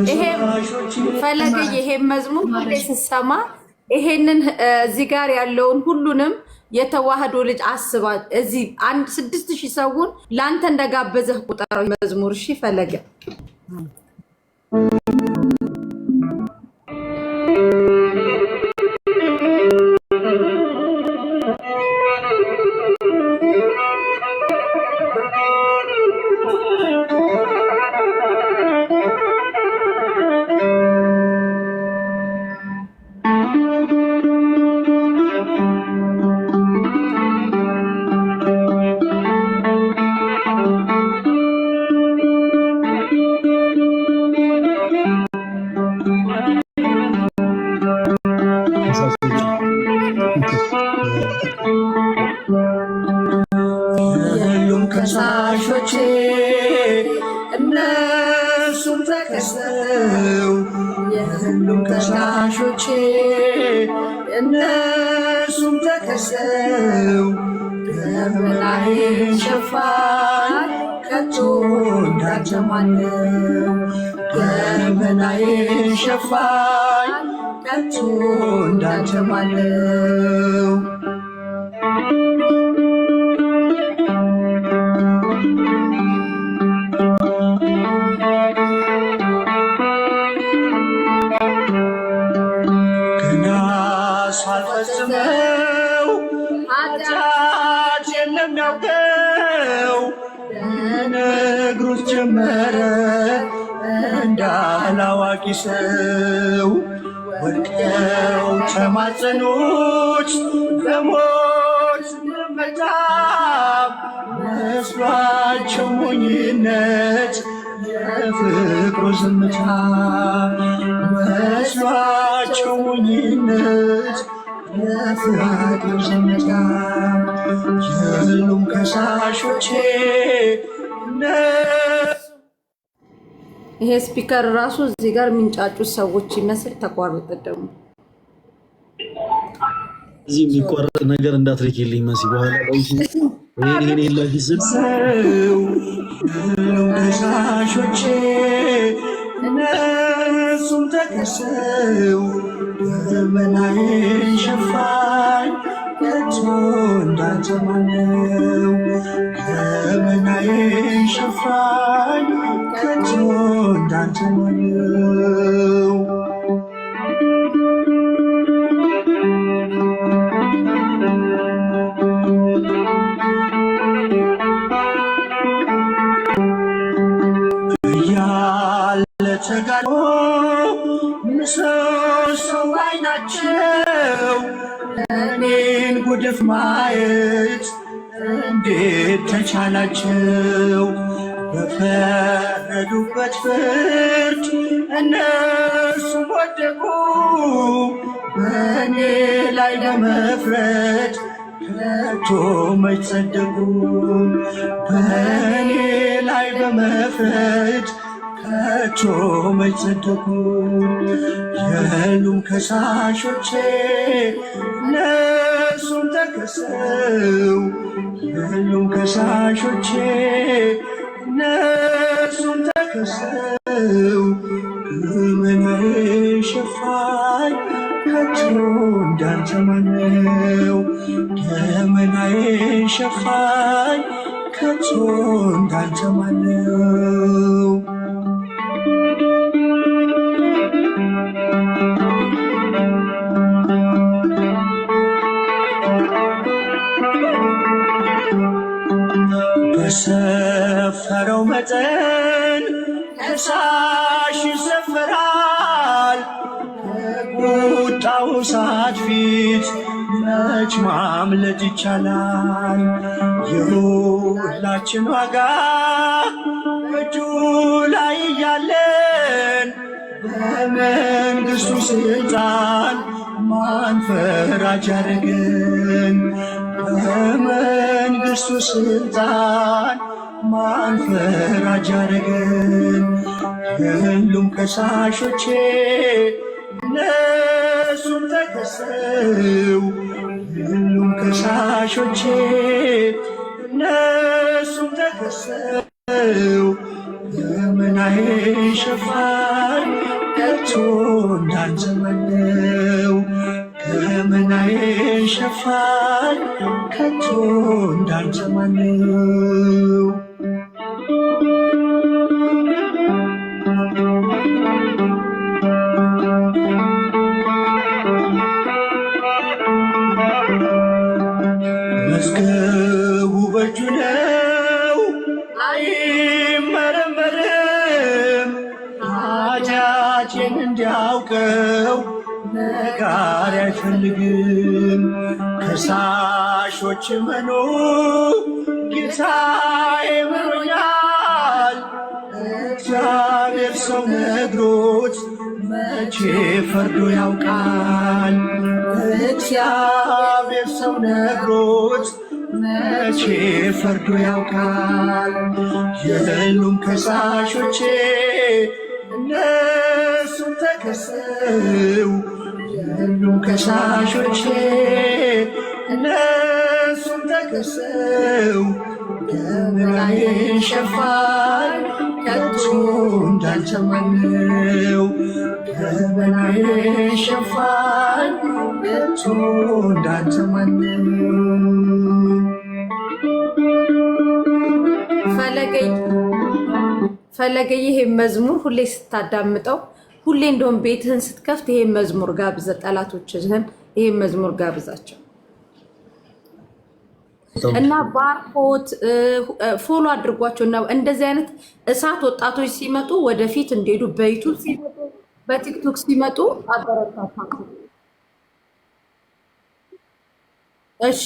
ይሄ ፈለገ፣ ይሄ መዝሙር ሁሌ ስሰማ ይሄንን እዚህ ጋር ያለውን ሁሉንም የተዋህዶ ልጅ አስባ፣ እዚህ አንድ 6,000 ሰውን ለአንተ እንደጋበዘህ ቁጠረው መዝሙር። እሺ ፈለገ። የሉም ከሳሾቼ፣ እነሱም ተከሰው፣ የሉም ከሳሾቼ፣ እነሱም ተከሰው፣ ገመናዬን ሸፋኝ ከቶ እንዳንተ ማነው? ገመናዬን ሸፋኝ ከቶ እንዳንተ ማነው? ገና ሳልፈጽመው ኃጢአት የለም ያውቀው ነግሮት ጀመረ እንዳላዋቂ ሰው። ወድቀው ተማጸኑት፣ በሞት መጣ መስሏቸው ሞኝነት የፍቅሩ ዝምታ፣ መስሏቸው ሞኝነት የፍቅሩ ዝምታ። የሉም ከሳሾቼ። ይሄ speaker ራሱ እዚህ ጋር የሚንጫጩት ሰዎች ይመስል ተቋረጠ ደግሞ። እዚህ የሚቋረጥ ነገር እንዳትልኪልኝ መሲ። በኋላ ይሄን ይሄን ላኪ ስል የሉም ከሳሾቼ፣ እነሱም ተከሰው፣ ገመናዬን ሸፋኝ ከቶ እንዳንተ ማነው? ገመናዬን ሸፋኝ ከቶ እንዳንተ ማነው? እያለ ተጋድሎ ምሰሶው አይናቸው እኔን ጉድፍ ማየት እንዴት ተቻላቸው? በፈረዱበት ፍርድ እነሱ ወደቁ፣ በእኔ ላይ ለመፍረድ ከቶ መች ጸደቁ? በእኔ ላይ በመፍረድ ከቶ መች ጸደቁ? የሉም ከሳሾቼ፣ እነሱም ተከሰው፣ የሉም ከሳሾቼ፣ እነሱም ተከሰው፣ ገመናዬን ሸፋኝ ከቶ እንዳንተ ማነው? ገመናዬን ሸፋኝ ከቶ እንዳንተ ማነው? በሰፈረው መጠን ከሳሽ ይሰፈራል። ከቁጣው እሳት ፊት መች ማምለጥ ይቻላል? የሁላችን ዋጋ በእጁ ላይ እያለን በመንግስቱ ስልጣን ማን ፈራጅ ያደረገን? በመንግስቱ ስልጣን ማን ፈራጅ ያደረገን? የሉም ከሳሾቼ፣ እነሱም ተከሰው፣ የሉም ከሳሾቼ፣ እነሱም ተከሰው። ገመናዬን ሸፋኝ ከቶ እንዳንተ ማነው? ገመናዬን ሸፋኝ ከቶ እንዳንተ ማነው? መዝገቡ በእጁ ነው አይመረመርም። ኃጢአቴን እንዲያውቀው ነጋሪ አይፈልግም። ከሳሾች መኑ ጌታዬ ምሮኛል። እግዚአብሔር ሰው ነግሮት መቼ ፈርዶ ያውቃል? እግዚአብሔር ሰው ነግሮት መቼ ፈርዶ ያውቃል? የሉም ከሳሾቼ እነሱም ተከሰው፣ የሉም ከሳሾቼ እነሱም ተከሰው፣ ገመናዬን ሸፋኝ ከቶ እንዳንተ ማነው? ገመናዬን ሸፋኝ ከቶ እንዳንተ ማነው? ፈለገ ይሄ መዝሙር ሁሌ ስታዳምጠው፣ ሁሌ እንደውም ቤትህን ስትከፍት ይሄ መዝሙር ጋብዘ፣ ጠላቶችህን ይሄ መዝሙር ጋብዛቸው እና ባርኮት follow አድርጓቸው እና እንደዚህ አይነት እሳት ወጣቶች ሲመጡ ወደፊት እንዲሄዱ በ YouTube ሲመጡ በ TikTok ሲመጡ አበረታታቸው። እሺ፣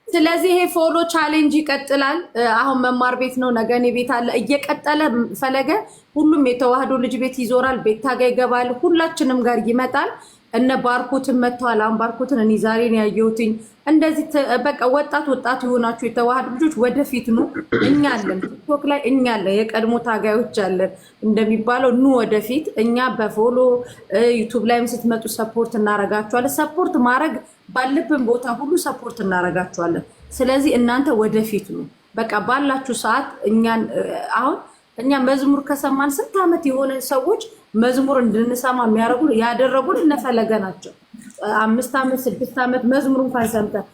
ስለዚህ ይሄ follow challenge ይቀጥላል። አሁን መማር ቤት ነው፣ ነገ እኔ ቤት አለ። እየቀጠለ ፈለገ ሁሉም የተዋህዶ ልጅ ቤት ይዞራል፣ ቤታ ጋ ይገባል፣ ሁላችንም ጋር ይመጣል። እነ ባርኮትን መጥተዋል። አሁን ባርኮትን እኔ ዛሬ ነው ያየሁትኝ። እንደዚህ በቃ ወጣት ወጣት የሆናችሁ የተዋህዶ ልጆች ወደፊት ኑ፣ እኛ አለን። TikTok ላይ እኛ አለን፣ የቀድሞ ታጋዮች አለን እንደሚባለው ኑ ወደፊት። እኛ በ follow YouTube ላይም ስትመጡ support እናረጋችኋለን። Support ማድረግ ባለብን ቦታ ሁሉ support እናረጋችኋለን። ስለዚህ እናንተ ወደፊት ኑ። በቃ ባላችሁ ሰዓት እኛን አሁን እኛ መዝሙር ከሰማን ስንት ዓመት የሆነ ሰዎች መዝሙር እንድንሰማ የሚያደርጉ ያደረጉን እነፈለገ ናቸው። 5 ዓመት 6 ዓመት መዝሙር እንኳን ሰምተን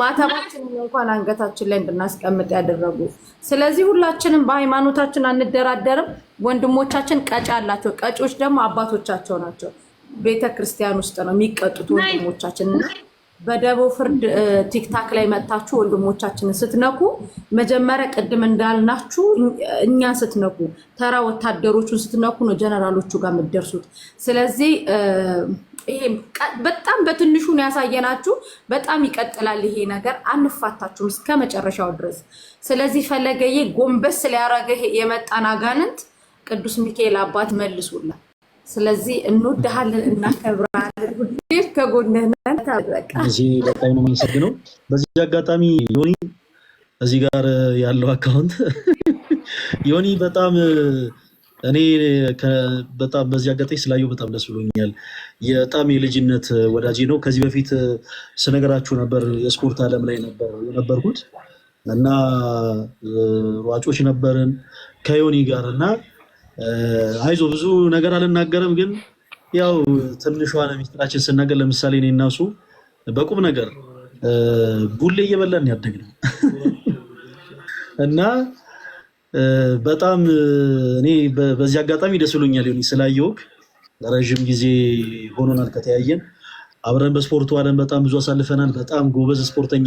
ማተባችንን እንኳን አንገታችን ላይ እንድናስቀምጥ ያደረጉ። ስለዚህ ሁላችንም በሃይማኖታችን አንደራደርም። ወንድሞቻችን ቀጫ አላቸው። ቀጮች ደግሞ አባቶቻቸው ናቸው። ቤተ ክርስቲያን ውስጥ ነው የሚቀጡት ወንድሞቻችን። እና በደቦ ፍርድ TikTok ላይ መጥታችሁ ወንድሞቻችንን ስትነኩ መጀመሪያ ቅድም እንዳልናችሁ እኛን ስትነኩ ተራ ወታደሮቹን ስትነኩ ነው ጀነራሎቹ ጋር የምትደርሱት። ስለዚህ ይሄ በጣም በትንሹ ነው ያሳየናችሁ። በጣም ይቀጥላል ይሄ ነገር፣ አንፋታችሁም እስከ መጨረሻው ድረስ። ስለዚህ ፈለገዬ ጎንበስ ሊያረግህ የመጣን አጋንንት ቅዱስ ሚካኤል አባት መልሱላል። ስለዚህ እንወድሃለን፣ እናከብራለን፣ ሁሌም ከጎንህ ነን። በቃ እዚህ በጣም ነው የማመሰግነው። በዚህ አጋጣሚ ዮኒ እዚህ ጋር ያለው account ዮኒ በጣም እኔ በጣም በዚህ አጋጣሚ ስላየው በጣም ደስ ብሎኛል። በጣም የልጅነት ወዳጄ ነው። ከዚህ በፊት ስነገራችሁ ነበር፣ የስፖርት ዓለም ላይ ነበር የነበርኩት እና ሯጮች ነበርን ከዮኒ ጋር እና አይዞ ብዙ ነገር አልናገርም፣ ግን ያው ትንሿን ሚስጥራችን ስናገር ለምሳሌ እኔ እና እሱ በቁም ነገር ቡሌ እየበላን ያደግነው እና በጣም እኔ በዚህ አጋጣሚ ደስ ብሎኛል ዮኒ ስላየሁህ። ረዥም ጊዜ ሆኖናል ከተያየን። አብረን በስፖርቱ ዓለም በጣም ብዙ አሳልፈናል። በጣም ጎበዝ ስፖርተኛ